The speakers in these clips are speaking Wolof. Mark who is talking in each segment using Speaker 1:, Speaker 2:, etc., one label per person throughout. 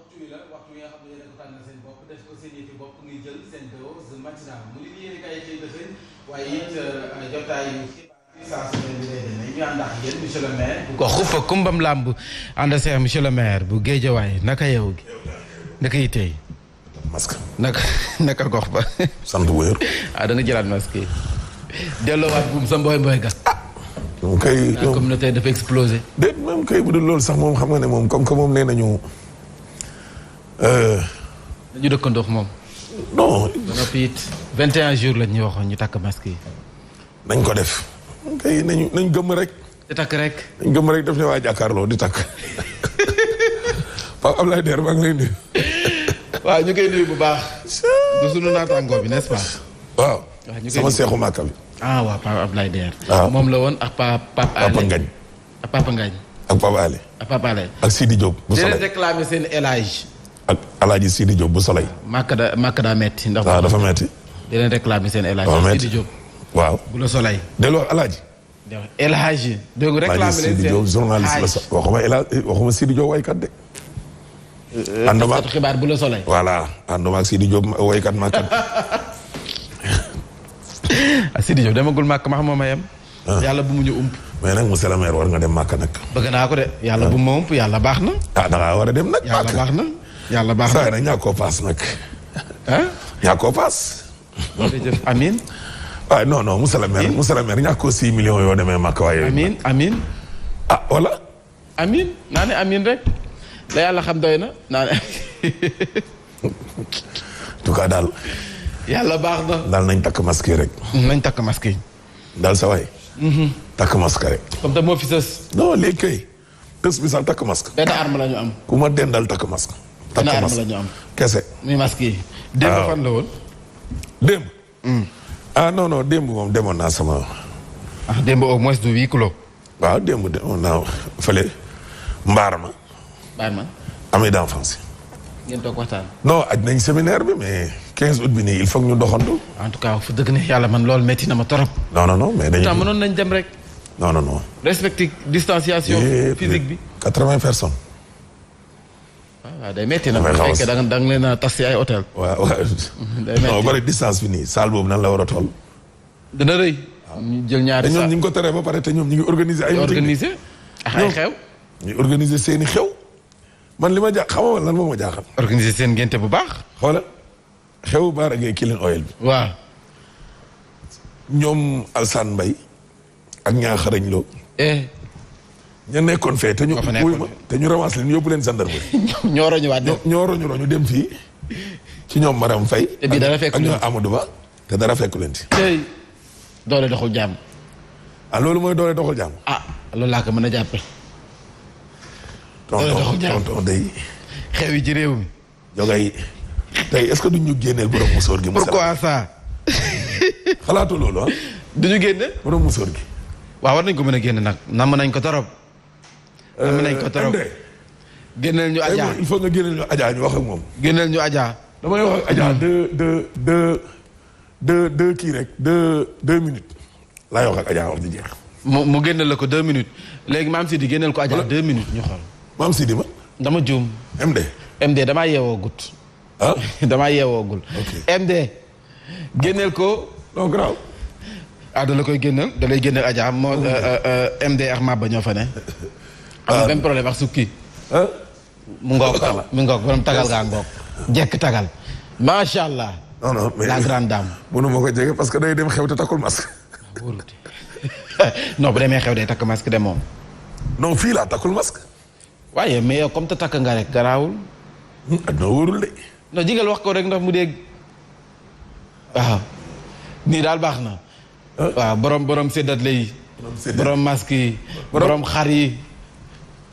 Speaker 1: waxtu wi la waxtu wi nga xam ne yéen a ko tànnal seen bopp def ko seen yëfi bopp ngir jël seen dose matinale mu li yéen kay xëy na seen waaye it jotaayu saa su ne bi lay demee ñu ànd ak yéen monsieur le maire bu ko xufa kumbam làmb ànd ak monsieur le maire bu Géejawaay naka yow gi naka yi tey
Speaker 2: masque
Speaker 1: naka gox ba
Speaker 2: sant wér
Speaker 1: da nga jëlaat masque yi delloowaat buum sa mbooy ga
Speaker 2: moom kay
Speaker 1: la communauté dafa explosé
Speaker 2: déet même kay bu dul loolu sax moom xam nga ne moom comme que moom nee nañu
Speaker 1: dañu dëkkandoo moom
Speaker 2: non
Speaker 1: ba noppi it 21 jours lañ ñu waxoon ñu takk masque yi
Speaker 2: nañ ko def kay nañ gëmm rek
Speaker 1: di takk rek
Speaker 2: nañ gëmm rek def ne waa jàkkaarloo di takk Pape Ablaye Der maa ngi lay nuyu
Speaker 1: waaw ñu koy nuyu bu baax du sunu naataangoo bi n'est-ce pas
Speaker 2: waaw sama seexu màkka bi
Speaker 1: waaw Pape Ablaye Der
Speaker 2: waaw
Speaker 1: moom la woon ak Pape
Speaker 2: Ngagne
Speaker 1: ak Papa Ngagne
Speaker 2: ak Pape Ale
Speaker 1: ak Papa Ale
Speaker 2: ak Sidi Diop bu
Speaker 1: di leen
Speaker 2: Soleil
Speaker 1: réclamer seen élage
Speaker 2: ak Alaaji Sidi Diop bu Soleil
Speaker 1: màkk daa metti ndax
Speaker 2: waaw dafa metti
Speaker 1: di leen réclamer seen élage
Speaker 2: dafa metti
Speaker 1: Sidi Diop
Speaker 2: waaw
Speaker 1: bu la Soleil
Speaker 2: delloo Alaaji
Speaker 1: élage donc réclamer
Speaker 2: Alaaji
Speaker 1: leen
Speaker 2: Sidi
Speaker 1: seen
Speaker 2: Diop journaliste la sax waxuma Sidi Diop waykat de ànduma
Speaker 1: xibaar bu la Soleil
Speaker 2: voilà ànduma ak Sidi Diop waykat màkkat
Speaker 1: Sidi Diop demagul màkk ma xam moo ma yem yàlla bu mu ñu ump
Speaker 2: mais nag monsieur le maire war nga dem màkk nag
Speaker 1: bëgg naa ko de yàlla bu ma ump yàlla baax na
Speaker 2: da ngaa war a dem nag
Speaker 1: yàlla baax na yàlla baax na
Speaker 2: saa nag ñàkkoo paas nag ñàkkoo paas
Speaker 1: jërëjëf amin
Speaker 2: waaye non monsieur le maire ñàkkoo 6 millions yoo demee màkk waaye
Speaker 1: amin
Speaker 2: wala
Speaker 1: amin naa ne amin rek la yàlla xam doy na naa ne
Speaker 2: en tout cas daal
Speaker 1: yàlla baax na
Speaker 2: daal nañ takk masque yi rek
Speaker 1: nañ takk masque yi
Speaker 2: daal sa waay takk masque rek
Speaker 1: comme te moo fi sës
Speaker 2: non léegi kay tës bi sax takk masque
Speaker 1: benn arme la ñu am
Speaker 2: ku ma dendal takk masque
Speaker 1: benn arme la ñu am
Speaker 2: kese
Speaker 1: muy masque yi démb fan la woon
Speaker 2: démb non démb moom demoon naa sama
Speaker 1: démb au moins du 8 kilos
Speaker 2: waaw démb demoon naa fële mbaar ma
Speaker 1: bàyyi ma
Speaker 2: ami d'enfance
Speaker 1: ngeen toog waxtaan
Speaker 2: non aj nañ séminaire bi mais 15 août bi nii il faut que ñu doxantu
Speaker 1: en tout cas fu dëgg ne yàlla man loolu métti na ma torop
Speaker 2: non mais dañu
Speaker 1: pourtant mënoon nañ dem rek
Speaker 2: non
Speaker 1: respecter distanciation physique bi
Speaker 2: 80 personnes
Speaker 1: waaw day métti na bu fekkee da nga leen a tas si ay hôtel
Speaker 2: waaw non bari distance bi nii salle boobu nan la war a toll
Speaker 1: dana rëy ñu jël ñaari
Speaker 2: te ñoom ñu ngi ko teree ba pare te ñoom ñu ngi organiser ay
Speaker 1: organiser ak ay xew
Speaker 2: ñu organiser seeni xew man li ma xamoo lan moo ma jaaxal
Speaker 1: organiser seen ngénte bu baax
Speaker 2: xoola xew Baara Gueye Kilin Oil bi
Speaker 1: waaw
Speaker 2: ñoom Alsane Mbaye ak ñaa xarañ loo ña nekkoon fee te ñu te ñu ramas leen yóbbu leen gendarmerie
Speaker 1: ñoo roñu waat
Speaker 2: ñoo roñu dem fii ci ñoom Maram Faye
Speaker 1: te bii dara fekk
Speaker 2: ak ñoom Amadou Ba te dara fekku leen ci
Speaker 1: tey doole doxul jàmm
Speaker 2: loolu mooy doole doxul jàmm
Speaker 1: loolu laa ko mën a jàppe
Speaker 2: tonton day
Speaker 1: xew yi ci réew mi
Speaker 2: jogay tey est-ce que duñ ñu génneel borom musóor gi
Speaker 1: pourquoi ça
Speaker 2: xalaatu loolu
Speaker 1: duñu génne
Speaker 2: borom musóor gi
Speaker 1: waaw war nañ ko mën a génne nag nam nañ ko torop nam nañ ko torop génneel ñu Adja
Speaker 2: il faut nga génneel ñu Adja ñu wax ak moom
Speaker 1: génneel ñu Adja
Speaker 2: damay wax ak Adja deux kii rek deux minutes laay wax ak Adja wax di jeex
Speaker 1: mu génneel la ko 2 minutes léegi maam Sidi génneel ko Adja 2 minutes ñu xool
Speaker 2: maam Sidi ma
Speaker 1: dama juum MD damaa yeewoo gut damaa yeewoo gul MD génneel ko
Speaker 2: non grave
Speaker 1: da la koy génneel da lay génneel Adja moo MD ak Maba ñoo fa ne am benn problème ak sukki mu ngoog borom tagal gaa ngoog jekk tagal macha allah
Speaker 2: non mais
Speaker 1: la grande dame
Speaker 2: mënu ma ko jege parce que day dem xew te takkul masque
Speaker 1: wóorute non bu demee xew day takk masque de moom
Speaker 2: non fii laa takkul masque
Speaker 1: waaye mais yow comme te takk nga rek garaawul
Speaker 2: adduna wóorul de
Speaker 1: non jigal wax ko rek ndax mu dégg waaw nii daal baax na waaw borom séddatle yi borom masque yi borom xar yi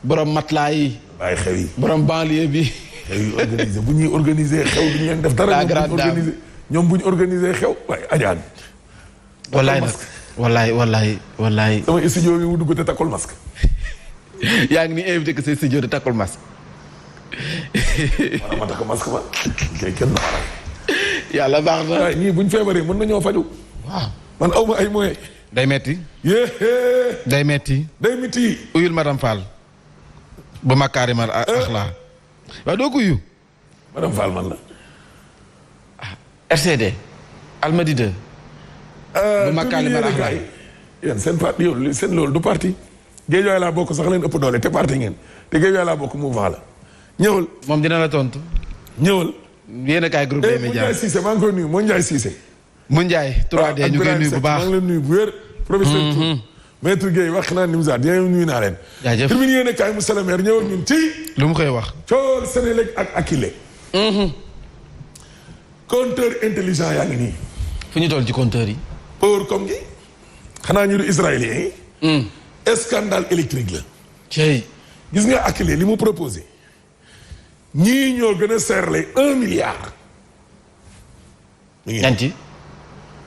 Speaker 1: borom matelas yi
Speaker 2: waaye xew yi
Speaker 1: borom banlieue bi
Speaker 2: xew yi organisé bu ñuy organisé xew du ñu leen def dara ñoom bu ñu organisé xew waaye ajaan
Speaker 1: wallaay nag wallaay
Speaker 2: sama studio bi mu dugg te takkul masque
Speaker 1: yaa ngi ni invité que say studio de takkul masque
Speaker 2: ma takk masque ma kay kenn na
Speaker 1: yàlla baax na
Speaker 2: waaye ñii buñ feebaree mën nañoo faju
Speaker 1: waaw
Speaker 2: man aw ma ay moyens
Speaker 1: day metti
Speaker 2: day metti
Speaker 1: uyul madame Fall bu makaarimal axlaa waaw doo ko yu.
Speaker 2: madame Fall man la.
Speaker 1: RCD. Almadi 2. bu Makali Marax
Speaker 2: yéen seen parti yow seen loolu du parti. Géejawaay laa bokk sax leen ëpp doole te parti ngeen te Géejawaay laa bokk mouvement la ñëwal.
Speaker 1: moom dina la tontu.
Speaker 2: ñëwal.
Speaker 1: yéen a kaay groupe des médias.
Speaker 2: Moundiaye Cissé maa ngi koy nuyu Moundiaye Cissé.
Speaker 1: Moundiaye 3D ñu koy nuyu bu baax
Speaker 2: maa ngi leen nuyu bu wér. professeur Tour maître Guèye wax naa Nimza yéen nuyu naa leen.
Speaker 1: jaajëf
Speaker 2: termine yéen a kaay monsieur le maire ñëwal ñun ci.
Speaker 1: lu mu koy wax.
Speaker 2: cool Sénélec ak Akilee. compteur intelligent yaa ngi nii.
Speaker 1: fu ñu toll ci compteur yi.
Speaker 2: pour comme gi. xanaa ñu du israélien yi. scandale électrique la.
Speaker 1: cey.
Speaker 2: gis nga Akilee li mu proposé. ñii ñoo gën a serré 1 milliard.
Speaker 1: ñanti.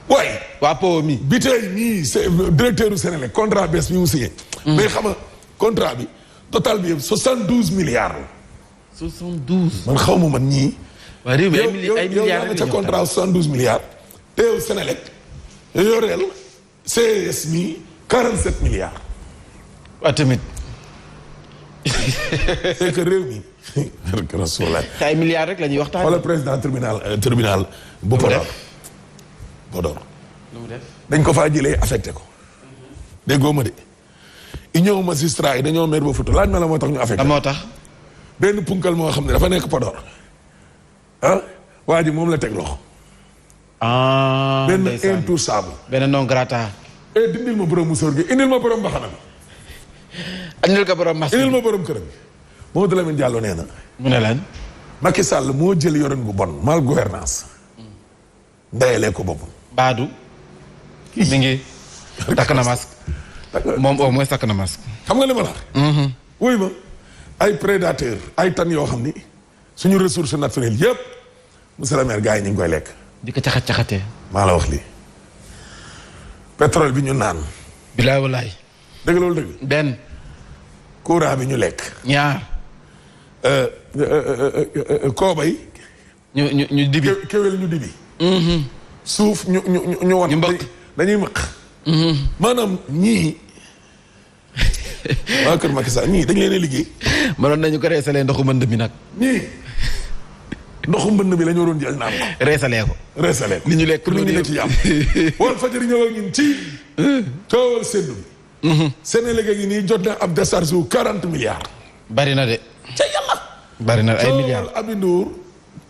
Speaker 2: waaye.
Speaker 1: waa PO mi.
Speaker 2: bi tey nii c'est directeur du Sénélec contrat bees bi mu signé. mais xam nga contrat bi total bi yëpp 72 milliards la.
Speaker 1: 72.
Speaker 2: man xaw ma man ñii.
Speaker 1: waa réew mi ay milliards
Speaker 2: yow ca contrat 72 milliards. te yow Sénélec yoreel CS mi 47 milliards.
Speaker 1: waa tamit.
Speaker 2: c'est que réew mi.
Speaker 1: te ay milliards rek la ñuy waxtaan.
Speaker 2: wala président tribunal bu Podor. Podor.
Speaker 1: lu mu def.
Speaker 2: dañ ko faa jëlee affecté ko. déggoo ma de. union magistrat yi dañoo mer ba futu laaj ma la moo tax ñu affecté.
Speaker 1: moo tax.
Speaker 2: benn punkal moo xam ne dafa nekk Podor. ah waa ji moom la teg loxo. benn intouchable.
Speaker 1: benn non grata.
Speaker 2: dindil ma borom musóor gi indil ma borom mbaxana bi.
Speaker 1: indil ko borom masque.
Speaker 2: indil ma borom këram bi. Mamadou Lamine Diallo nee na.
Speaker 1: mu ne lan.
Speaker 2: Macky Sall moo jël yorin gu bon mal gouvernance ndayalee ko boppam.
Speaker 1: Baadu. mi ngi takk na masque. moom au moins takk na masque.
Speaker 2: xam nga li ma la wax. wuy ma ay prédateur ay tan yoo xam ni suñu ressource naturelle yëpp monsieur le maire gars yi ñu ngi koy lekk.
Speaker 1: di ko caxat-caxatee.
Speaker 2: maa la wax lii pétrole bi ñu naan.
Speaker 1: bilaay walaay.
Speaker 2: dëgg loolu dëgg.
Speaker 1: benn.
Speaker 2: courant bi ñu lekk.
Speaker 1: ñaar.
Speaker 2: koobay.
Speaker 1: ñu dibi.
Speaker 2: kéwél ñu dibi. suuf ñu wan.
Speaker 1: ñu mbëkk
Speaker 2: dañuy mëq. maanaam ñii. waa kër Macky Sall ñii dañ leen a liggéey.
Speaker 1: mënoon nañu ko reesalee ndoxu mbënd mi nag.
Speaker 2: ñii ndoxu mbënd bi la ñu waroon jël naan ko.
Speaker 1: reesalee ko.
Speaker 2: reesalee ko
Speaker 1: li ñu lekk
Speaker 2: pour nit ñi la ci yàmm. wal fajari ñëw ak ñun ci. coowal seddu bi. Sénélec gi nii jot na ab décharge wu 40 milliards.
Speaker 1: bari na de.
Speaker 2: ca yàlla.
Speaker 1: bari na ay milliards.
Speaker 2: coowal Aby Ndour.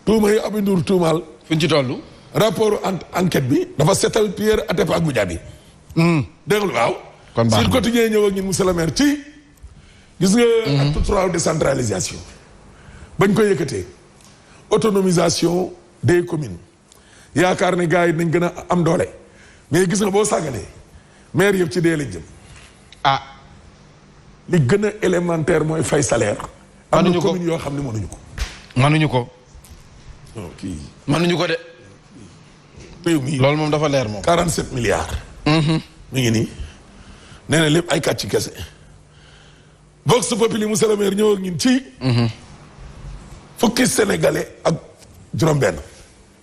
Speaker 2: tuuma yi Aby Ndour tuumaal.
Speaker 1: fu ñu ci toll.
Speaker 2: rapport enquête bi. dafa setal Pierre Atepa Goudiaby. dégg nga waaw.
Speaker 1: kon baax na
Speaker 2: sur quotidien ñëw ak ñun monsieur le maire ci. gis nga. acte 3 décentralisation. bañ ko yëkkatee. autonomisation des communes. yaakaar ne gars yi nañ gën a am doole. mais gis nga boo sàgganee. maire yëpp ci dee lañ jëm.
Speaker 1: ah.
Speaker 2: li gën a élémentaire mooy fay salaire. am na commune yoo xam ne mënuñu ko.
Speaker 1: mënuñu ko.
Speaker 2: non kii.
Speaker 1: mënuñu ko de.
Speaker 2: réew mi
Speaker 1: loolu moom dafa leer moom.
Speaker 2: 47 milliards. mi ngi nii. nee na lépp ay kàcc kese. Vox Populi monsieur le maire ñëw ak ñun ci. fukki sénégalais ak juróom-benn.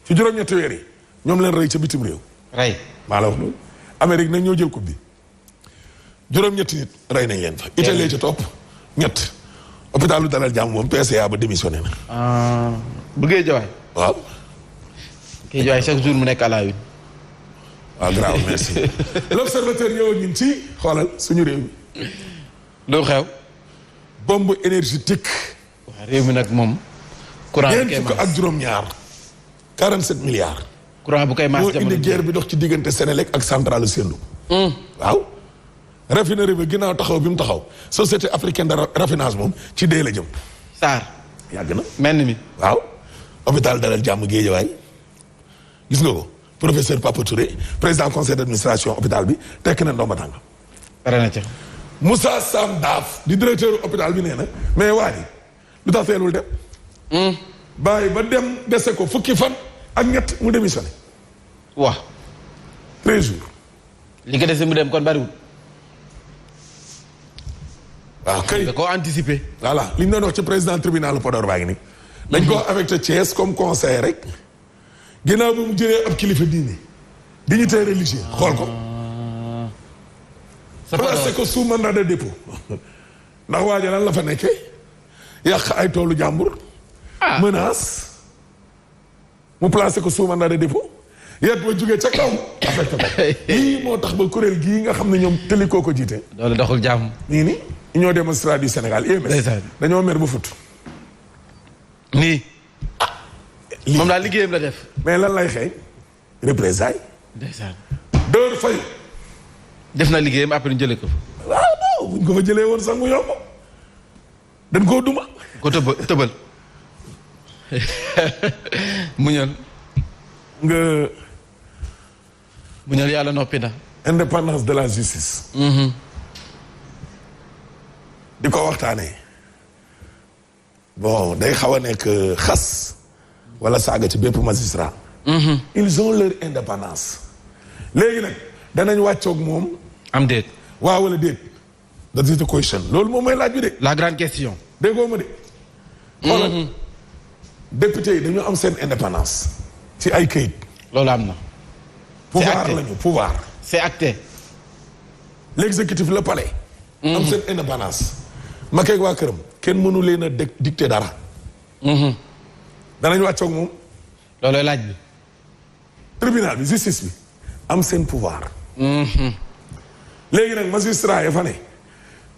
Speaker 2: ci juróom-ñetti weer yi. ñoom leen rey ca bitim réew.
Speaker 1: rey.
Speaker 2: maa la wax loolu. Amérique nag ñoo jël coupe bi. juróom-ñetti nit rey nañ leen fa. Italie ca topp ñett. hôpitalu Dalal Jàmm moom PCA ba démissionné na.
Speaker 1: bu Guédiawaye.
Speaker 2: waaw.
Speaker 1: Guédiawaye chaque jour mu nekk à la une.
Speaker 2: waaw grave merci. L'Observateur ñëw ak ñun ci xoolal suñu réew mi.
Speaker 1: lu xew.
Speaker 2: bombe énergétique.
Speaker 1: waaw réew mi nag moom. courant bu koy
Speaker 2: fukk ak juróom-ñaar. 47 milliards.
Speaker 1: courant bu koy maas
Speaker 2: moo
Speaker 1: jamono
Speaker 2: indi guerre bi dox ci diggante Sénélec ak centrale Sendou. waaw. raffinerie ba ginnaaw taxaw bi mu taxaw. société africaine de raffinage moom ci dee la jëm.
Speaker 1: Sarr.
Speaker 2: yàgg na.
Speaker 1: mel mi.
Speaker 2: waaw. hôpital Dalal Jàmm Guédiawaye. gis nga ko. professeur Papa Touré président conseil d'administration hôpital bi tekk na ndomba tànk.
Speaker 1: pare na ca.
Speaker 2: Moussa Sam Daaf di directeur hôpital bi nee na mais waa ji lu tax teelul dem. bàyyi ba dem dese ko fukki fan ak ñett mu démissionné.
Speaker 1: waaw.
Speaker 2: 13 jours.
Speaker 1: li ko dese mu dem kon bariwul.
Speaker 2: waaw kay
Speaker 1: da koo anticiper.
Speaker 2: voilà li ñu doon wax ci président tribunal Podor baa ngi nii. dañ koo affecté Thiès comme conseil rek. ginnaaw bi mu jëlee ab kilifa diine. dignité religieux xool ko. placé ko sous mandat de dépôt. ndax waa ji lan la fa nekkee. yàq ay toolu jàmbur. menace mu placé ko sous mandat de dépôt yet ba jógee ca kaw affecté ko lii moo tax ba kuréel gii nga xam ne ñoom tëlikoo ko jiite
Speaker 3: loolu doxul jàmm
Speaker 2: nii Union démocrate du Sénégal UMS dañoo mer ba fut
Speaker 3: nii moom daal liggéeyam la def
Speaker 2: mais lan lay xëy représailles
Speaker 3: ndeysaan
Speaker 2: deur fayu
Speaker 3: def na liggéeyam après ñu jëlee ko fa
Speaker 2: waaw non buñ ko fa jëlee woon sax mu yomb dañ koo duma
Speaker 3: ko tëbal muñal yàlla noppi na
Speaker 2: indépendance de la justice di ko waxtaanee bon day xaw a nekk xas wala saaga ci bépp magistrat ils ont leur indépendance léegi nag danañ wàccoog moom
Speaker 3: am déet
Speaker 2: waaw wala déet that is the question loolu moom mooy laaj bi de
Speaker 3: la grande question
Speaker 2: déggoo ma de xoolal député yi dañu am seen indépendance ci ay këyit
Speaker 3: loolu am na
Speaker 2: pouvoir lañu pouvoir
Speaker 3: c'est acté
Speaker 2: l'exécutif le palais am seen indépendance Macky ak waa këram kenn mënu leen a dicter dara danañ wàccoog moom
Speaker 3: loolooy laaj bi
Speaker 2: tribunal bi justice bi am seen pouvoir léegi nag magistrat ya fa ne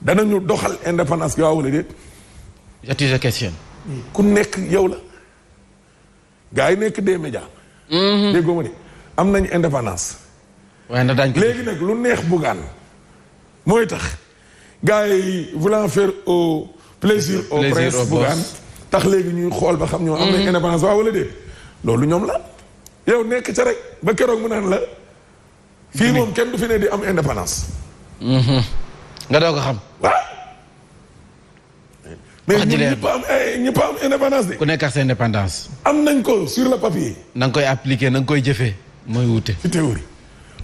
Speaker 2: danañu doxal indépendance bi waaw wala déet
Speaker 3: j'attire la question
Speaker 2: ku nekk yow la gars yi nekk des médias déggoo ma de am nañ indépendance
Speaker 3: waaye na daañ ko
Speaker 2: léegi nag lu neex Bougane mooy tax gars yi voulant faire au plaisir au prince Bougane tax léegi ñuy xool ba xam ñoo am nañ indépendance waaw wala déet loolu ñoom la yow nekk ca rek ba keroog mu naan la fii moom kenn du fi ne di am indépendance
Speaker 3: nga doo ko xam
Speaker 2: waaw mais ñëpp am indépendance de
Speaker 3: ku nekk ak sa indépendance
Speaker 2: am nañ ko sur le papier
Speaker 3: na nga koy appliquer na nga koy jëfee mooy wute
Speaker 2: ci théorie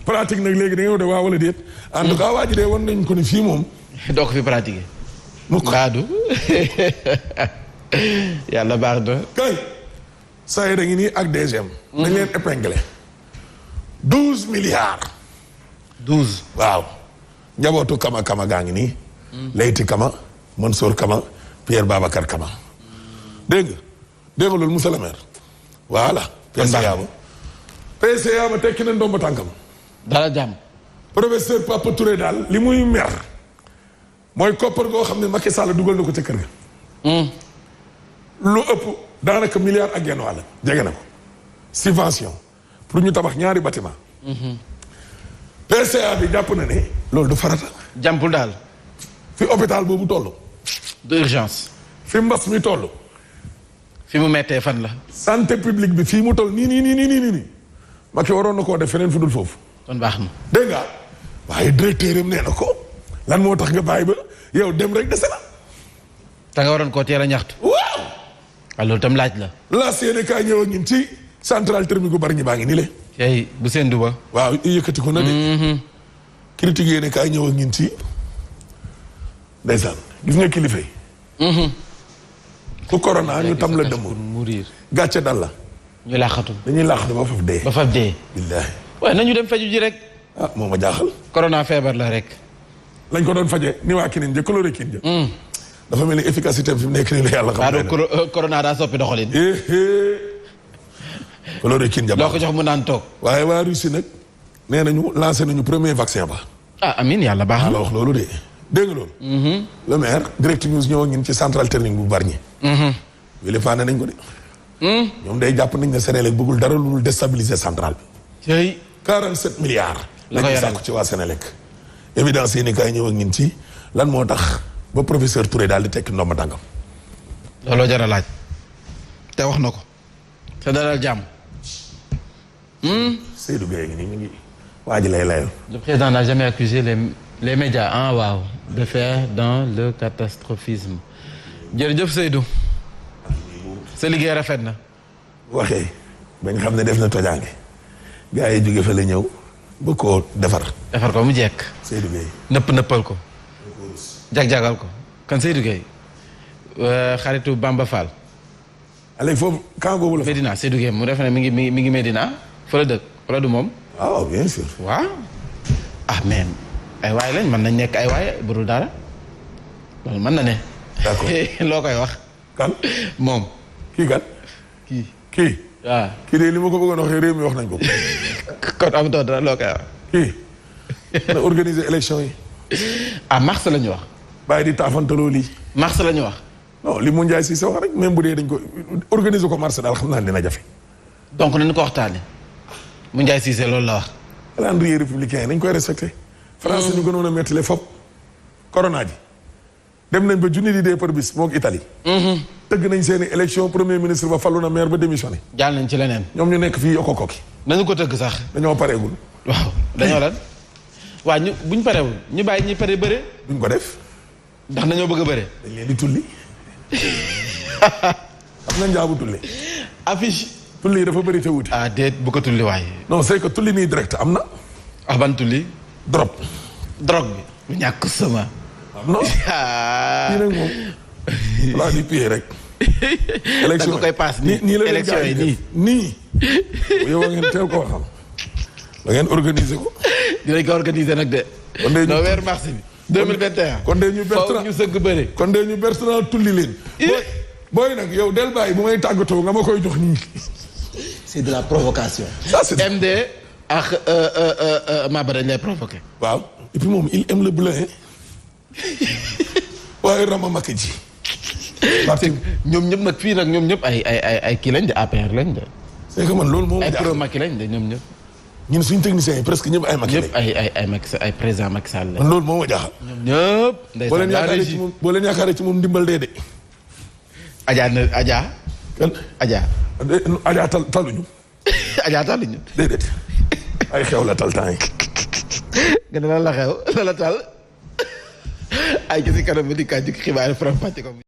Speaker 2: pratique nag léegi da nga de waa wala déet en tout cas waa ji de wan nañ ko ni fii moom
Speaker 3: doo ko fi pratiquer
Speaker 2: mu ko
Speaker 3: baadu yàlla baax na
Speaker 2: kay saa yi da ngi nii ak DGM dañ leen épinglé 12 milliards
Speaker 3: 12
Speaker 2: waaw njabootu kama gaa ngi nii Leyti Kama Mansour Kama Pierre Babacar Kama dégg nga loolu monsieur le maire voilà PCA ba tekki na ndomba tànkam
Speaker 3: dara jàmm
Speaker 2: professeur Papa Touré daal li muy mer mooy koppar goo xam ne Macky Sall dugal na ko ca kër ga lu ëpp daanaka milliard ak genn wàll jege na ko subvention pour ñu tabax ñaari bâtiment PCA bi jàpp na ne loolu du farata
Speaker 3: jàmpul daal
Speaker 2: fi hôpital boobu toll
Speaker 3: d'urgence
Speaker 2: fi mbas mi toll
Speaker 3: fi mu mettee fan la
Speaker 2: santé publique bi fii mu toll nii Macky waroon na koo def feneen fu dul foofu
Speaker 3: kon baax na
Speaker 2: dégg nga waaye directeur am nee na ko lan moo tax nga bàyyi ba yow dem rek dese la
Speaker 3: te nga waroon koo teel a ñaxtu
Speaker 2: waaw
Speaker 3: loolu tam laaj la
Speaker 2: la Sénégal ñëw ak ñun ci centrale thermique gu bari ñi baa ngi nii le
Speaker 3: tey bu seen duba
Speaker 2: waaw yëkkati ko na de critique yéene kaay ñëw ak ñun ci ndeysaan gis nga kilifa yi ku corona ñu tam la dëmm
Speaker 3: mourir
Speaker 2: gàcce dal la
Speaker 3: ñu laaxatu
Speaker 2: dañuy laaxatu ba faf dee
Speaker 3: ba faf dee
Speaker 2: billaahi
Speaker 3: waaye nañu dem faju ji rek
Speaker 2: ah moo ma jaaxal
Speaker 3: corona feebar la rek
Speaker 2: lañ ko doon faje ni waa kinin ja chloroquine ja dafa mel ni efficacité fi mu nekk nii la yàlla xam
Speaker 3: ne corona daa soppi doxalin
Speaker 2: chloroquine ja
Speaker 3: loo ko jox mu naan toog
Speaker 2: waaye waa Russie nag nee nañu lancé nañu premier vaccin ba
Speaker 3: amin yàlla baax na
Speaker 2: la wax loolu de dégg nga loolu le maire direct news ñëw ngeen ci centrale thermique bu Bargny wili faane nañ ko de ñoom day jàpp nañ ne Sénélec bëggul dara lu dul déstabiliser centrale bi
Speaker 3: tey
Speaker 2: 47 milliards
Speaker 3: la ko
Speaker 2: lañ sàkku ci waa Sénélec évidence yi ni kaay ñëw ak ñin ci lan moo tax ba professeur Touré daal di tekki ndomba tànkam
Speaker 3: looloo jar a laaj te wax na ko te dalal jàmm
Speaker 2: Seydou Gueye ngi nii mi ngi waa ji lay layal
Speaker 3: le président n'a jamais accusé les médias waaw de faire dans le catastrophisme jërëjëf Seydou sa liggéey rafet na
Speaker 2: waxee bañ xam ne def na tojaange gars yi jóge fa la ñëw ba koo defar
Speaker 3: ko mu jekk
Speaker 2: Seydou Gueye
Speaker 3: nëppal ko jag-jagal ko kan Seydou Gueye xaritu Bamba Fall
Speaker 2: léegi foofu camp boobu la fa
Speaker 3: Médina Seydou Gueye mu def ne mi ngi Médina fa la dëkk wala du moom
Speaker 2: waaw bien sûr
Speaker 3: waaw ah mais ay waay lañ mën nañ nekk ay waay budul dara loolu mën na ne
Speaker 2: d'accord
Speaker 3: loo koy wax
Speaker 2: kan
Speaker 3: moom
Speaker 2: kii kan. kii.
Speaker 3: waaw
Speaker 2: kii de li ma ko bëggoon waxee réew mi wax nañ ko.
Speaker 3: kon amatoo dara loo koy wax.
Speaker 2: kii na organiser élection yi.
Speaker 3: mars la ñu wax.
Speaker 2: bàyyi di taafantaloo lii.
Speaker 3: mars la ñu wax.
Speaker 2: non li mu Ndiaye si sa wax rek même bu dee dañ ko organiser ko mars daal xam naa ne dina jafe.
Speaker 3: donc nañu ko waxtaanee mu Ndiaye Cissé loolu la wax.
Speaker 2: calendrier républicain yi dañ koy respecté. France ñu gënoon a mettile fop corona ji dem nañ ba junni di dee par bis moog Italie. tëgg nañ seeni élection premier ministre ba fallu na maire ba démissionné.
Speaker 3: jàll nañ ci leneen.
Speaker 2: ñoom ñu nekk fii yokko koki.
Speaker 3: nañu ko tëgg sax.
Speaker 2: dañoo pareegul.
Speaker 3: waaw dañoo lan. waa ñu buñ parewul ñu bàyyi ñi pare bëre.
Speaker 2: duñ ko def.
Speaker 3: ndax dañoo bëgg a bëre.
Speaker 2: dañ leen di tulli. am na njaabu tulli.
Speaker 3: affiche.
Speaker 2: tulli yi dafa bëri te wuti.
Speaker 3: déet bu ko tulli waaye.
Speaker 2: non c'est que tulli nii direct am na.
Speaker 3: ban tulli.
Speaker 2: drop.
Speaker 3: drogue bi. bu ñàkk sama.
Speaker 2: non. kii nag moom. voilà di piyee rek. élection
Speaker 3: da nga koy paas nii
Speaker 2: nii la
Speaker 3: élection yi nii.
Speaker 2: nii. yow a ngeen teel koo xam. da ngeen organiser ko.
Speaker 3: dinañ ko organiser nag de.
Speaker 2: kon de
Speaker 3: non weer mars bi. 2021.
Speaker 2: kon de ñu
Speaker 3: faw ñu sëgg bëre.
Speaker 2: kon de ñu bertrand tulli leen. booy nag yow del bàyyi bu may tàggatoo nga ma koy jox nii.
Speaker 3: c'est de la provocation.
Speaker 2: ça c'est
Speaker 3: MD ak Maba dañ lay provoqué.
Speaker 2: waaw et puis moom il aime le bleu hein. waaye Rama Maka ji.
Speaker 3: ñoom ñëpp nag fii nag ñoom ñëpp ay kii lañ de APR lañ de.
Speaker 2: c'est que man loolu moom.
Speaker 3: ay pro Macky lañ de ñoom ñëpp.
Speaker 2: ñun suñu techniciens yi presque ñëpp ay Macky lañ.
Speaker 3: ñëpp ay président Macky Sall lañ.
Speaker 2: man loolu moo ma jaaxal.
Speaker 3: ñoom ñëpp.
Speaker 2: boo leen yaakaaree ci moom ndimbal dee de.
Speaker 3: Adja
Speaker 2: kan
Speaker 3: Adja.
Speaker 2: Adja taluñu.
Speaker 3: Adja taluñu.
Speaker 2: déedéet ay xew la tal temps yi.
Speaker 3: nga ne lan la xew la tal ay ci si kanam bi di kaa jukki xibaar faram fàcce ko